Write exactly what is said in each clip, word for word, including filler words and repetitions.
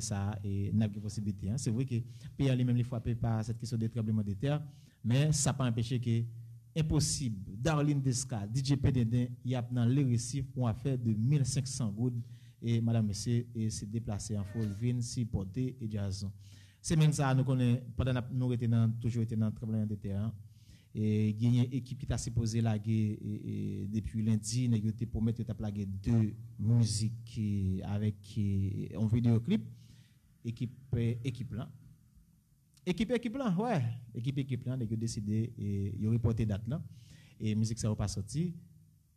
sa, e n ap gen posiblite an. Se vre ke peyi an li menm li frape pa sèt kesyon de tranbleman de tè, men sa pa anpeche ke Enposib, Darline Desca, D J P Denden, y ap nan Le Resif pou afè de mil senk san goud. E madanm, mesye, e se deplase an foul vin sipòte e djaz nou. Semèn sa a, nou konnen, pandan n ap, nou rete nan, toujou rete nan tranbleman de tè an, e genyen ekip ki ta sipoze lage e, e, depi lendi, nèg yo te pwomèt yo t ap lage de mizik e, avèk e, yon videyoklip. Ekip e, ekip lan. Ekip ekip lan, wè. Ekip ekip lan, nèg yo deside e, yo repòte dat lan. E mizik sa yo pa sòti.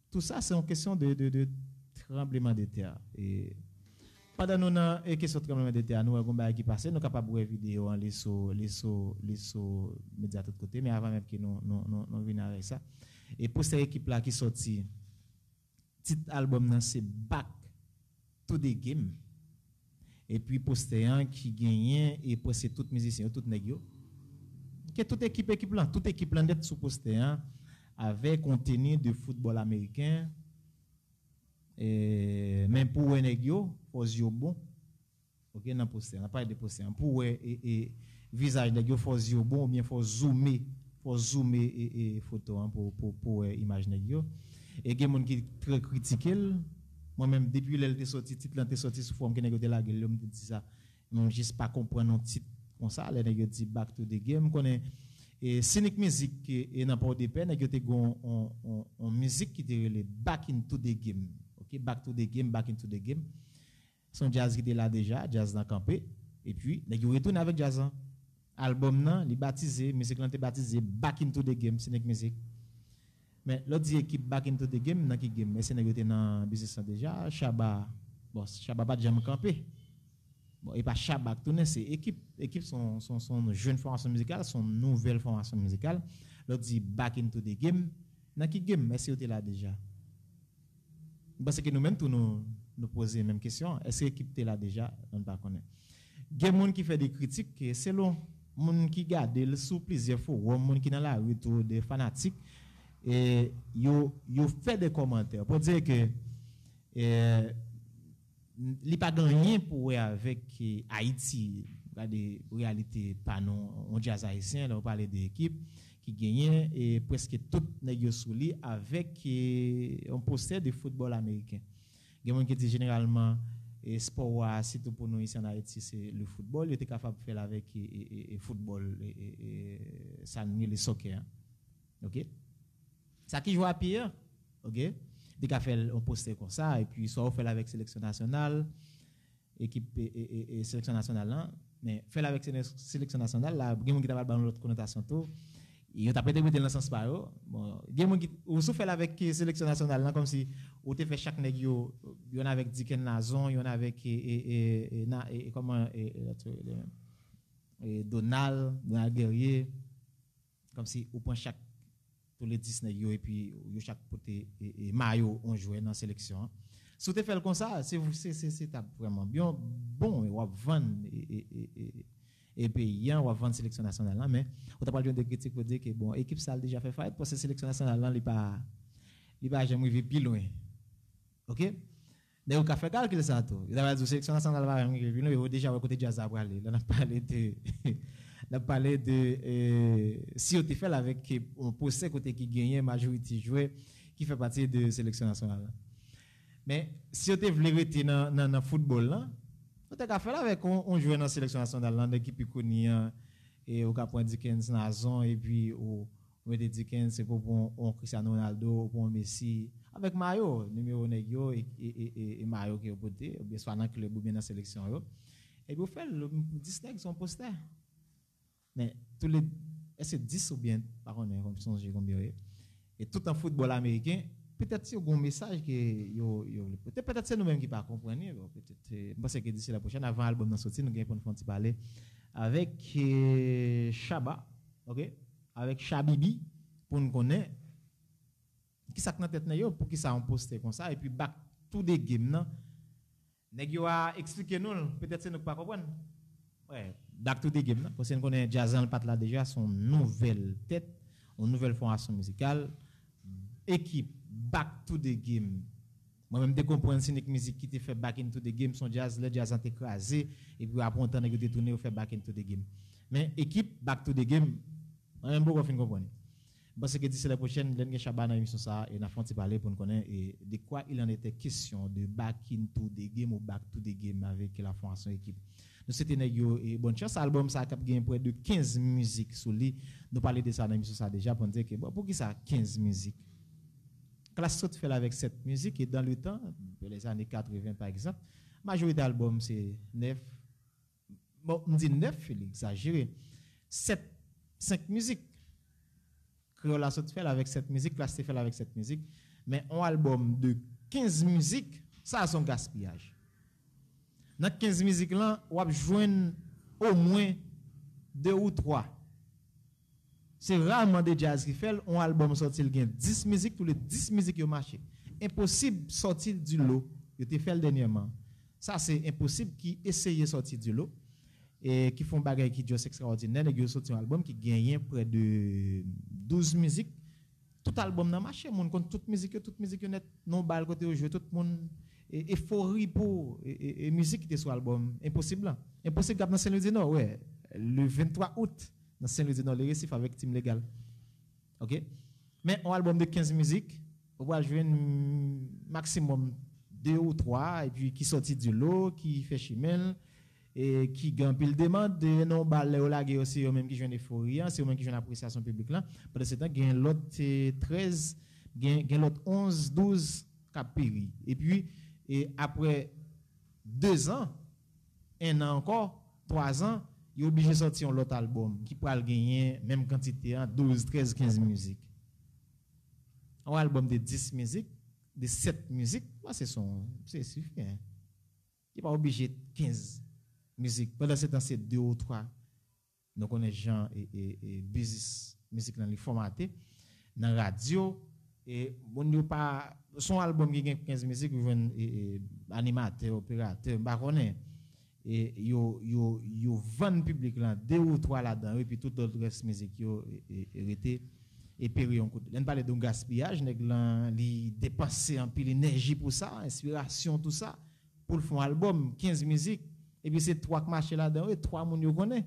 Tou sa, se yon kesyon de, de, de tranbleman de tè. E pandan nou nan e kesyon tranbleman de tè, nou wè gon bagay ki pase, nou kapab wè videyo an li sou, li sou, li sou medya tout kote, men avan menm ke nou, nou, nou, nou vin avèk sa. E postè ekip la ki sòti, tit albòm nan se Back to the Game. Epi postè an ki genyen e prèske tout mizisyen yo, tout nèg yo. Ke tout ekip, ekip lan, tout ekip lan nèt sou postè an avèk yon teni de foutbòl ameriken. E, men pou wè nèg yo, fò zye w bon. Ok, nan postè, n ap pale de postè an. Pou wè e, e, vizaj nèg yo, fò zye w bon oubyen fò zoome, fò zoome e, e, foto an pou, pou, pou wè imaj nèg yo. E gen moun ki trè kritike l. Mwen menm, depi lè l te sòti, tit lan te sòti sou fòm ke nèg yo te lage l yo, m te di sa. M jis pa konprann yon tit konsa, lè nèg yo di Back to the Game. M konnen e Scenic Music e, e nan Pòdepè, nèg yo te gen yon, yon, yon mizik ki te rele Back into the Game. Ok, Back to the Game, Back into the Game. Se yon djaz ki te la deja, djaz lan kanpe. Epi, nèg yo retounen avèk djaz lan. Albòm nan, li batize, mizik lan te batize Back into the Game, Scenic Music. Men, lè w di ekip Back into the Game, nan ki game? Èske nèg yo te nan biznis lan deja? Shabba, bon, Shabba pa t janm kanpe. Bon, e pa Shabba k tounen, se ekip. Ekip se yon, se yon, se yon jèn fòmasyon mizikal, se yon nouvèl fòmasyon mizikal. Lè w di Back into the Game, nan ki game? Èske yo te la deja? M panse ke nou menm tou nou, nou poze menm kesyon an. Èske ekip te la deja? Nou pa konnen. Gen moun ki fè de kritik, ke selon moun ki gade l sou plizyè fowòm, moun ki nan lari tou, de fanatik, e yo, yo fè de kòmantè pou di ke e, li pa gen anyen pou wè avèk e, Ayiti. Gade reyalite pa nou, yon djaz ayisyen, lè w pale de ekip ki genyen e, prèske tout nèg yo sou li avèk e, yon postè de foutbòl ameriken. Gen moun ki di jeneralman e, spò a, sitou pou nou isi an Ayiti, se le foutbòl. Yo te kapab fè l avèk e, e, e, e foutbòl, e, e, e, sa n rele soccer an. Ok? Sa ki jwe a pye an, ok? Li ka fè l yon postè konsa, epi swa ou fè l avèk seleksyon nasyonal, ekip e, e, e, e, seleksyon nasyonal lan, men fè l avèk sele- seleksyon nasyonal la, gen moun ki ta pral ba yon lòt konotasyon tou. Yo t ap entèprete l nan sans pa yo. Bon, gen moun ki, ou si w fè l avèk e, seleksyon nasyonal lan, kòmsi ou te fè chak nèg yo, yonn avèk Diken Nazon, yonn avèk e, e, e, e, na- e, e, kòman, e, e, lòt yo rele menm? E, Donald, Donald Guerrier, kòmsi ou pran chak, tou le dis nèg yo, epi yo chak pote e, e, mayo yon jwè nan seleksyon an. Si w te fè l konsa, se, se, se, se t ap vrèman byen, bon, w ap vann e, e, e, e, e peyi an, w ap vann seleksyon nasyonal lan, men ou ta pral jwenn de kritik pou di ke, bon, ekip sa a deja fè fayit, paske seleksyon nasyonal lan, li pa, li pa janm rive pi lwen. Ok? Nèg yo ka fè kalkil sa tou. Yo ta pral di w seleksyon nasyonal pa janm rive pi lwen, yo deja wè kote djaz la prale. La n ap pale de, n ap pale de, e, si yo te fè l avèk e, yon pwosè kote ki genyen majorite jwè ki fè pati de seleksyon nasyonal la. Men, si yo te vle rete nan, nan, nan foutbòl lan, yo te ka fè l avèk yon, yon jwè nan seleksyon nasyonal lan, nèg ki pi koni an, e ou ka pran Dickens Nazon, epi ou, ou mete Dickens, epi ou pran yon Cristiano Ronaldo, ou pran yon Messi, avèk mayo, nimewo nèg yo, e, e, e, e, e mayo ke yo pote, oubyen swa nan klèb oubyen nan seleksyon yo. Epi ou fè l, dis nèg se yon postè. Men, tou le, èske dis oubyen, pa konnen, konn sonje konbyen yo ye. E tout an foutbòl ameriken, petèt se yon mesaj ke yo, yo vle pote. Petèt se nou menm ki pa konprann li, bon, petèt, e, m panse ke disi la pwochèn, avan albòm nan soti, nou gen pou n fè yon ti pale avèk, e, Shabba, ok? Avèk Shabibi, pou n konnen kisa k nan tèt nèg yo, poukisa yon postè konsa, epi Back to the Game nan, nèg yo a eksplike nou l, petèt se nou k pa konprann. Wè, Back to the Game nan, paske n konnen djaz lan l pa t la deja, se yon nouvèl tèt, yon nouvèl fòmasyon mizikal, ekip Back to the Game, Mwen menm te konprann se Nick Music ki te fè Back into the Game, se yon djaz, lè djaz lan te kraze, epi apre yon tan nèg yo te tounen yo fè Back into the Game. Men ekip Back to the Game, mwen menm poko fin konprann li. M panse ke disi lè pwochèn, lè n gen Shabba nan emisyon sa a, e n a fè yon ti pale pou n konnen e de kwa il en était question de Back into the Game ou Back to the Game avèk la fòmasyon ekip. Nou swete nèg yo e bòn chans. Albòm sa a k ap gen prè de kenz mizik sou li. Nou pale de sa nan emisyon sa a deja pou n di ke, bon, poukisa kenz mizik? Klass sot fè l avèk sèt mizik e dans le temps, les années quatre-vingts pa egzanp, majorite albòm se nèf, bon, m di nèf, li egzajere, sèt, senk mizik. Kreyòl la sot fè l avèk sèt mizik, Klass te fè l avèk sèt mizik, men yon albòm de kenz mizik, sa a se yon gaspiyaj. Nan kenz mizik lan, w ap jwenn omwen de ou twa. Se raman de djaz ki fè l, yon albòm sòti, l gen dis mizik, tou le dis mizik yo mache. Enposib sòti di lo, yo te fè l dènyèman. Sa se Enposib ki eseye sòti di lo, e ki fè yon bagay ki just ekstraòdinè. Nèg yo sòti yon albòm ki genyen prè de douz mizik. Tout albòm nan mache, moun konn tout mizik yo, tout mizik yo nèt, nan yon bal kote yo jwe, tout moun e, efori pou e, e, e mizik ki te sou albòm Enposib lan. Enposib k ap nan Sen Lwi di Nò, wè, le venntwa out, nan Sen Lwi di Nò, Leresif avèk Team Legal. Ok? Men yon albòm de kenz mizik, ou pral jwenn maksimòm de ou twa, epi ki sòti di lo, ki fè chimen l, e ki gen anpil demann, e nan yon bal lè yo lage yo, se yo menm ki jwenn efori an, se yo menm ki jwenn apresyasyon piblik lan. Pandansetan, gen lòt e, trèz, gen, gen lòt onz, douz k ap peri. Epi, e apre de zan, en an ankò, twa zan, yo oblije sòti yon lòt albòm ki pral genyen menm kantite an, douz, trèz, kenz mizik. Yon albòm de dis mizik, de sèt mizik, bon, se son, se sifi, en. Li pa oblije kenz mizik. Pandansetan, se de ou twa. Nou konnen jan e, e, e biznis mizik lan li fòmate. Nan radyo, e moun yo pa, se yon albòm ki gen kenz mizik, ou jwenn e, e, animatè, operatè, m pa konnen. E yo, yo, yo vann piblik lan de ou twa ladan yo, epi tout lòt rès mizik yo e, e, e rete e peri yon kout. Lè n pale de yon gaspiyaj, nèg lan, li depanse anpil enèji pou sa, enspirasyon, tou sa, pou l fè yon albòm, kenz mizik, epi se twa k mache ladan yo, e twa moun yo konnen.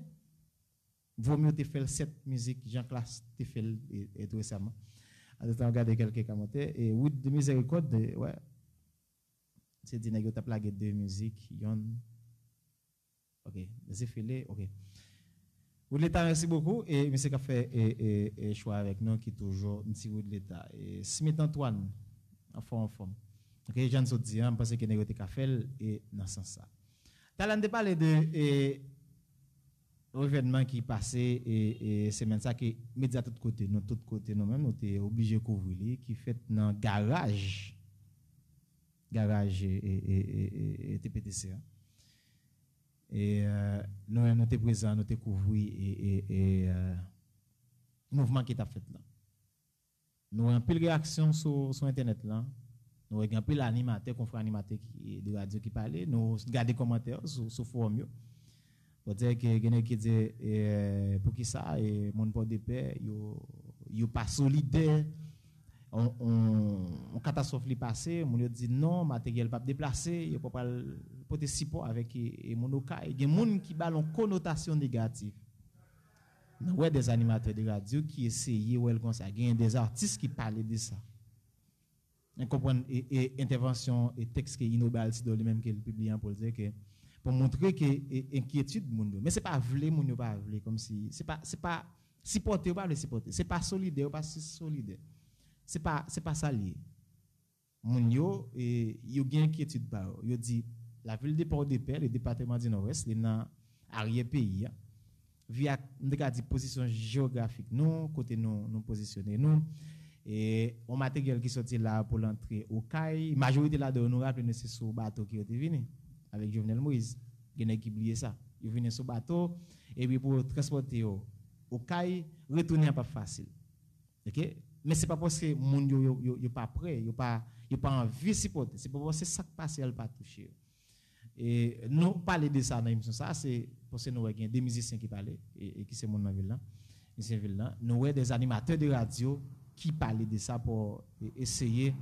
Vomye te fè l sèt mizik, jan Klass te fè l e, e tou resaman. Antretan, w gade kèlke kòmantè. E Wid de Mizèrikòd, e, wè. Se di nèg yo t ap lage de mizik, yonn. Ok, Zefele, ok. Woodleta, mèsi bokou. E misye k ap fè e, e, e, chwa avèk nou, ki toujou, m ti Woodleta. E Smith Antoine, anfòm, anfòm. Ok, jan n sot di an, m panse ke nèg yo te ka fè l e nan sans sa. Talè n te pale de e, evènman ki pase e, e semèn sa ke medya tout kote, nou tout kote nou menm, nou te oblije kouvri li, ki fèt nan garaj, garaj e, e, e, e, e T P T C a. E, e, nou menm, nou te prezan, nou te kouvri e, e, e, e, mouvman ki t ap fèt la. Nou wè anpil reyaksyon sou, sou entènèt lan. Nou wè gen anpil animatè, konfrè animatè ki, de radyo ki pale. Nou gade kòmantè yo sou, sou fowòm yo. Pou di ke gen nèg ki di, e, poukisa e, moun Pòdepè, yo, yo pa solidè. On, on, on katastwòf li pase, moun yo di non, materyèl p ap deplase, yo pa pral pote sipò avèk e, e moun Okay. Gen moun ki ba l on konotasyon negatif. Nou wè des animateurs de radio ki eseye wè l konsa. Gen des artistes ki pale de sa. N konprann e, e entèvansyon e tèks ke Inoba Altidor li menm ke l pibliye an pou l di ke, pou montre ke e, enkyetid moun yo. Men se pa vle moun yo pa vle, kòmsi, se pa, se pa sipòte yo pa vle sipòte. Se pa solidè yo pa si solidè. Se pa, se pa sa l ye. Moun yo, e, yo gen enkyetid pa yo. Yo di, la ville de Port-de-Paix, le département du Nord-Ouest, li nan aryè peyi a. Vi ak, m te ka di, pozisyon jewografik nou, kote nou, nou pozisyone nou. E, yon materyèl ki sòti la pou l antre Okay, majorite ladan yo, nou raple nou se sou bato ke yo te vini, avèk Jovenel Moïse. Gen nèg ki bliye sa. Yo vini sou bato, epi pou yo transpòte yo Okay, retounen an p ap fasil. Ok? Men se pa paske moun yo, yo, yo, yo pa prè, yo pa, yo pa anvi sipòte. Se pa paske sa k pase a l pa touche yo. E nou pale de sa nan emisyon sa, se paske nou wè gen de mizisyen ki pale, e, e ki se moun nan vil lan, misye vil lan. Nou wè des animateurs de radio ki pale de sa pou e, eseye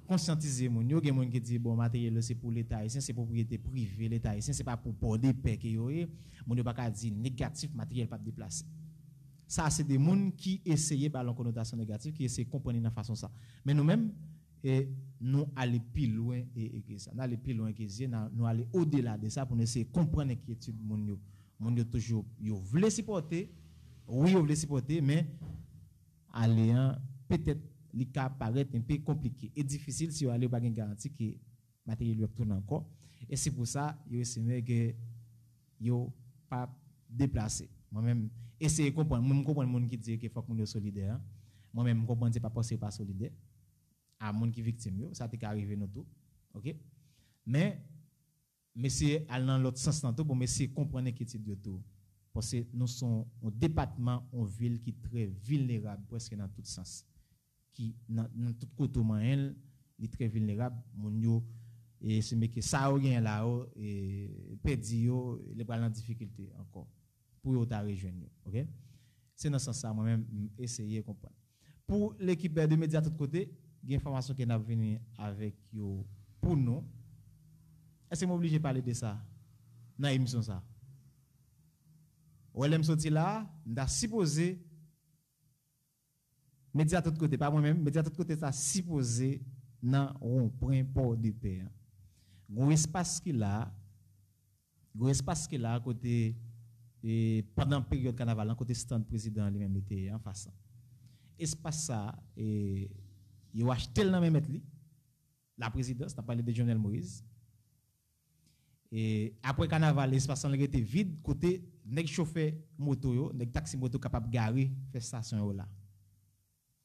konsyantize moun yo. Gen moun ki di, bon, materyèl yo se pou Leta ayisyen, se pwopriyete prive Leta ayisyen, se pa pou Pòdepè ke yo ye. Moun yo pa ka di negatif, materyèl p ap deplase. Sa se de moun ki eseye ba l yon konotasyon negatif, ki eseye konprann li nan fason sa. Men nou menm, e, nou ale pi lwen e, e ke sa. Nou ale pi lwen ke zye, nou, nou ale odela de sa pou nou eseye konprann enkyetid moun yo. Moun yo toujou, yo vle sipòte, wi, yo vle sipòte, men ale an, petèt, li ka parèt enpe konplike e difisil. Si yo ale, yo pa gen garanti ke materyèl yo ap tounen ankò. E se pou sa, yo estime ke yo p ap deplase. Mwen menm, eseye konprann. Mwen, m konprann moun ki di ke fòk moun yo solidè an. Mwen menm, m konprann se pa paske yo pa solidè a moun ki viktim yo. Sa te ka rive nou tou. Oke? Men, mesye al nan lòt sans lan tou pou mesye konprann enkyetid yo tou. Paske nou se yon, yon depatman, yon vil ki trè vilnerab prèske nan tout sans. Ki nan, nan tout kote w manyen l, li trè vilnerab. Moun yo, e, se meke sa yo genyen la yo, e, pèdi yo, li pral nan difikilte ankò. Pou yo ta rejwenn yo, oke? Se nan sans sa, mwen menm, m eseye konprann. Pou lekip de Medya Tout Kote, gen enfòmasyon ke n ap vini avèk yo pou nou. Èske m oblije pale de sa nan emisyon sa? Ou wè, lè m soti la a, m ta sipoze Medya Tout Kote, pa mwen menm, Medya Tout Kote sa sipoze nan wonpwen Pòdepè an. Gon espas ki la, gon espas ki la kote, e, pandan peryòd kanaval lan, kote stand prezidan an li menm li te ye anfas lan. Espas sa, e, yo achte l nan men mèt li, la prezidans, n ap pale de Jovenel Moïse. E apre kanaval, espas lan rete vid, kote nèg chofè moto yo, nèg taksi moto kapab gare, fè estasyon yo la.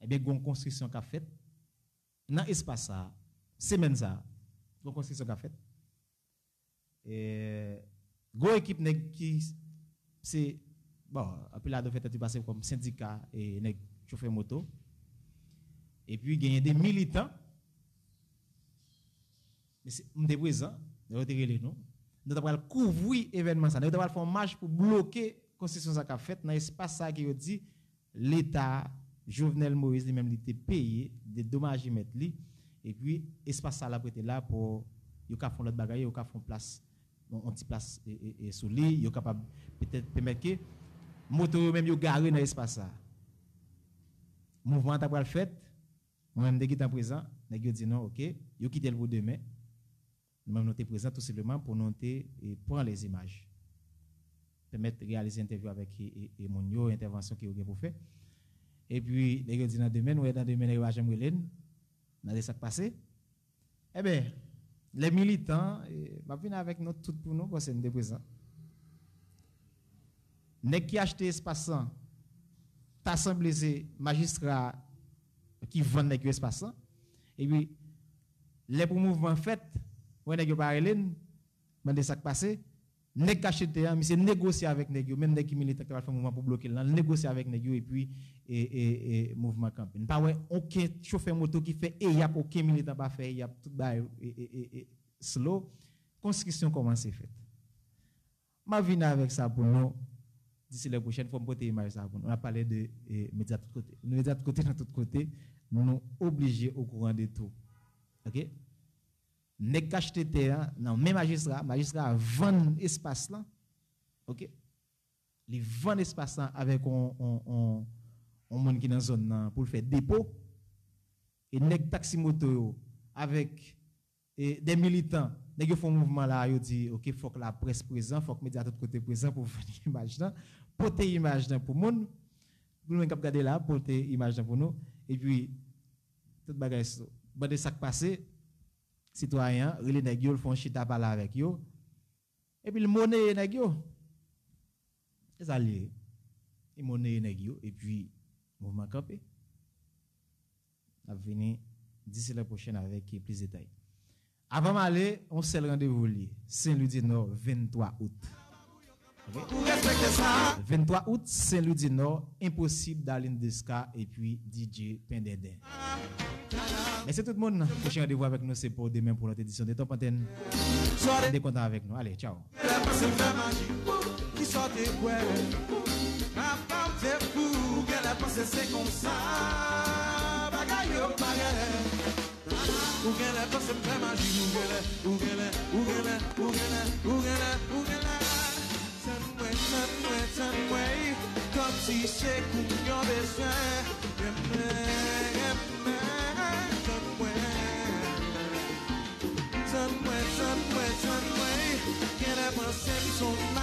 Ebyen, gon konstriksyon k ap fèt nan espas sa a, semèn sa a, gon konstriksyon k ap fèt. E, gwo ekip nèg ki se, bon, anpil ladan yo fè tèt yo pase kòm sendika e nèg chofè moto. Epi genyen de militan. Mesye, m te prezan, lè yo te rele nou. Nou ta pral kouvri evènman sa. Nou ta pral fè yon mach pou bloke konstriksyon sa k ap fèt nan espas sa ke yo di Leta Jovenel Moïse li menm li te peye, dedomaje mèt li. Epi espas sa l ap rete la pou yo ka fè yon lòt bagay, yo ka fè yon plas, yon, yon ti plas e, e, e sou li, yo kapab petèt pèmèt ke moto yo menm yo gare nan espas sa. Mouvman an ta pral fèt, mwen menm m te gentan prezan, nèg yo di non, oke, yo kite l pou demen. Nou menm nou te prezan tou senpleman pou nou te, e, pran lèzimaj. Pèmèt reyalize entèvyou avèk, e, e, e moun yo, entèvansyon ke yo gen pou fè. Epi, nèg yo di nan demen, nou wè nan demen, nèg yo pa janm rele n. N a de sa k pase. Enben, lè militan, e, m ap vin avèk nou tout pou nou, paske n te prezan. Nèg ki achte espas lan, ta sanble se majistra ki vann nèg yo espas lan. Epi, lè pou mouvman fèt, wè nèg yo pa rele n, mande sa k pase. Nèg k achte tè an, misye negosye avèk nèg yo, menm nèg ki militan ki t ap fè mouvman pou bloke l lan, l negosye avèk nèg yo, epi, e, e, e, mouvman kanpe. N pa wè okenn chofè moto ki fè eyap, okenn militan pa fè eyap, tout bagay, e, e, e, e, slow. Konstriksyon kòmanse fèt. M ap vin avèk sa pou nou. Disi lè pwochèn, fò m pote imaj sa pou nou. N ap pale de, e, medya tout kote. Nou medya tout kote, nan tout kote, nou oblije okouran de tou. Oke? Nèg k achte tè an, nan men majistra, majistra a vann espas lan. Oke? Li vann espas lan avèk on, on, on, on moun ki nan zòn nan pou l fè depo. E nèg taksi moto yo avèk, e, de militan, nèg yo fè yon mouvman la, yo di, oke, fòk laprès prezan, fòk medya tout kote prezan pou vann imaj lan, pote imaj lan pou moun, pou moun k ap gade la, pote imaj lan pou nou, epi tout bagay sou. Bande sa k pase, sitwayen an rele nèg yo, l fè yon chita pale avèk yo, epi l moneye nèg yo. Se sa l ye. Li moneye nèg yo, epi mouvman kanpe. N ap vini disi lè pwochèn avèk plis detay. Avan m ale, yon sèl randevou l ye. Sen Lwi di Nò, venntwa out. Oke? Venntwa out, Sen Lwi di Nò, Enposib, Darline Desca, epi D J Pendenden. Mèsi tout moun. Pwochen randevou avèk nou se pou demen pou lòt edisyon de Top Antenne. M te kontan avèk nou. Ale, tchaw. Genlè panse m fè maji, ki sa w te kwè? Apa w te fou, genlè panse se konsa bagay yo parèt. Ou genlè panse m fè maji. Ou genlè, ou genlè, ou genlè, ou genlè, ou genlè, ou genlè. Tann mwen, tann mwen, tann mwen. Kòmsi se kounye a w bezwen renmen, renmen. Tann mwen, tann mwen, tann mwen, tann mwen. Genlè panse m se yon